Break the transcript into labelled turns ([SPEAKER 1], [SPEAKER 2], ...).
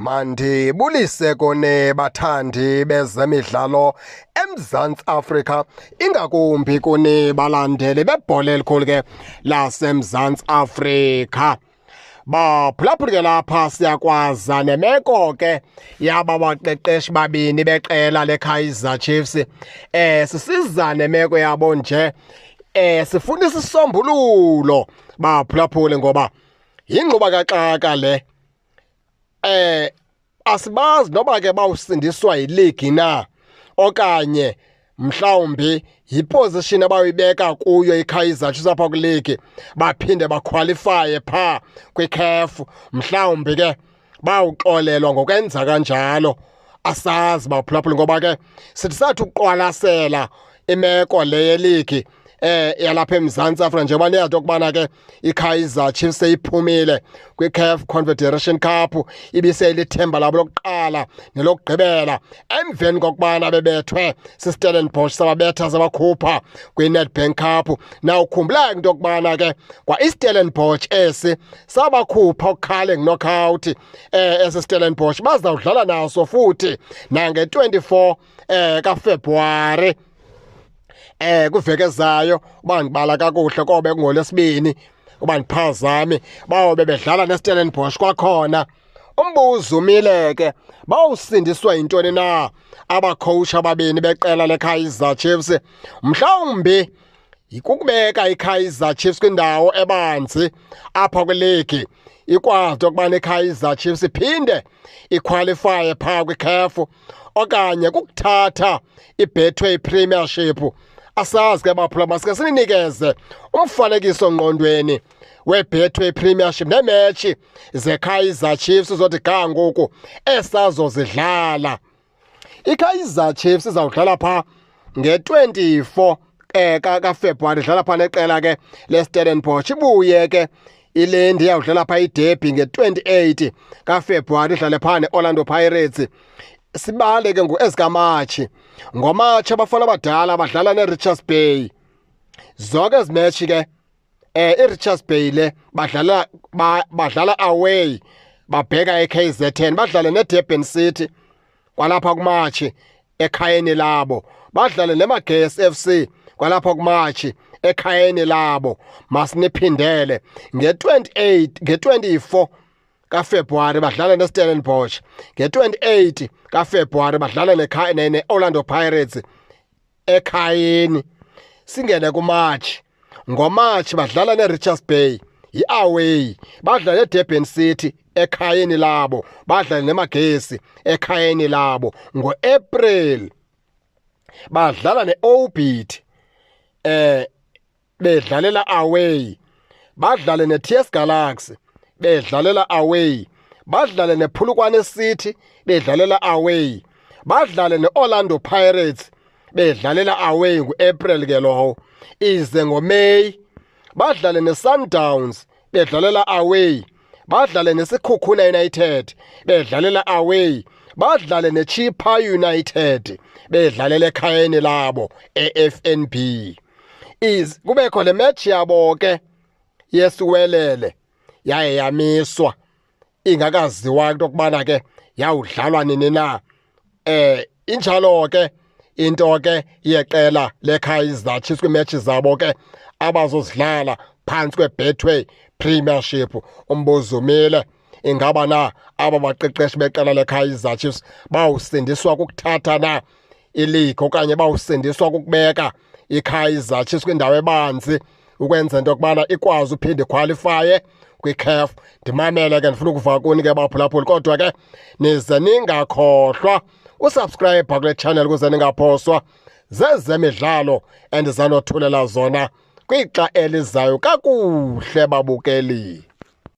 [SPEAKER 1] Mandibulise kuni bathandi bezemidlalo eMzantsi Afrika, ingakumbi kuni balandeli bebhola elikhulu ke laseMzantsi Afrika. Baphulaphuli ke lapha siyakwaza nemeko ke yaba baqeqeshi babini beqela leKaizer Chiefs. Sisiza nemeko yabo nje sifuna isisombululo baphulaphuli ngoba yingxuba kaxaka le. Asibazi noba ke bawusindiswa yiligi na okanye mhlawumbi yiposition abayibeka kuyo iKaizer Chiefs apha kwiligi, baphinde bakhwalifaye pha kwiCAF, mhlawumbi ke bawuxolelwa ngokwenza kanjalo. Asazi baphulaphula ngoba ke sithi sathi ukuqwalasela imeko le yeligi yalapha eMzantsi Afrika, njengoba niyazi okubana ke iKaizer Chiefs seyiphumile kwiCAF Confederation Cup, ibiseyilithemba labo lokuqala nelokugqibela emveni kokubana bebethwe siStellenbosch, sababetha sabakhupha kwiNedbank Cup. Nawukhumbula into yokubana ke kwa iStellenbosch esi sabakhupha ukukhale knockout esi Stellenbosch bazawudlala naso futhi nange-24 kaFebruary kuveke ezayo, uba ndibala kakuhle kobe kungolwesibini, uba ndiphazame, bawobe bedlala neStellenbosch kwakhona. Umbuzo umile ke, bawusindiswa yintoni na abacoach ababini beqela leKaizer Chiefs? Mhlawumbi kukubeka iKaizer Chiefs kwindawo ebanzi apha kwiligi, ikwazi ukubana iKaizer Chiefs iphinde iqualifye phaa kwiCAF, okanye kukuthatha iBetway Premiership. Asazi ke baphula, masike sininikeze umfanekiso ngqondweni weBetway Premiership neemetshi zeKaizer Chiefs uzothi ga ngoku esazozidlala. iKaizer Chiefs izawudlala phaa nge-24 kaFebruary, idlala phaa neqela ke leStellenbosch. Ibuye ke ilendi iyawudlala phaa iderby nge-28 kaFebruary, idlale phaa ne-Orlando Pirates. Sibale ke ngoku ezikaMatshi. NgoMatshi abafana abadala badlala neRichards Bay. Zonke ezi match ke, iRichards Bay le badlala away, babheka eKZN, badlale neDurban City kwalapha kuMatshi ekhayeni labo, badlale neMagesi FC kwalapha kuMatshi ekhayeni labo. Masiniphindele, nge-28, nge-24 kaFebruary badlala neStellenbosch, nge-28 kaFebruary badlala ne-Orlando Pirates ekhayeni. Singene kuMarch. NgoMarch badlala neRichards Bay, yi-away, badlale eDurban City ekhayeni labo, badlale neMagesi ekhayeni labo. NgoApril badlala neOrbit bedlalela away, badlale neTS Galaxy bedlalela away, badlale nePolokwane City bedlalela away, badlale neOrlando Pirates bedlalela away nguApril ke lowo. Ize ngoMay badlale neSundowns bedlalela away, badlale neSekhukhune United bedlalela away, badlale neChippa United bedlalela ekhayeni labo eFNB. Is kubekho le match yabo ke yesiwelele yaye yamiswa ingakaziwa into okubana ke yawudlalwa nini na. Injalo ke into ke yeqela leKaizer Chiefs kwimatch zabo ke abazozidlala phantsi kweBetway Premiership. Umbuzo umile, ingaba na aba baqeqeshi beqela leKaizer Chiefs bawusindiswa kukuthatha na ileague okanye bawusindiswa kukubeka iKaizer Chiefs kwindawo ebanzi ukwenza into yokubana ikwazi uphinde iqualifye kwiCAF? Ndimamele ke, ndifuna ukuva kuni ke baphulaphuli, kodwa ke nize ningakhohlwa usubscribe kule channel ukuze ningaphoswa zezemidlalo endizanothulela zona kwixa elizayo. Kakuhle babukeli.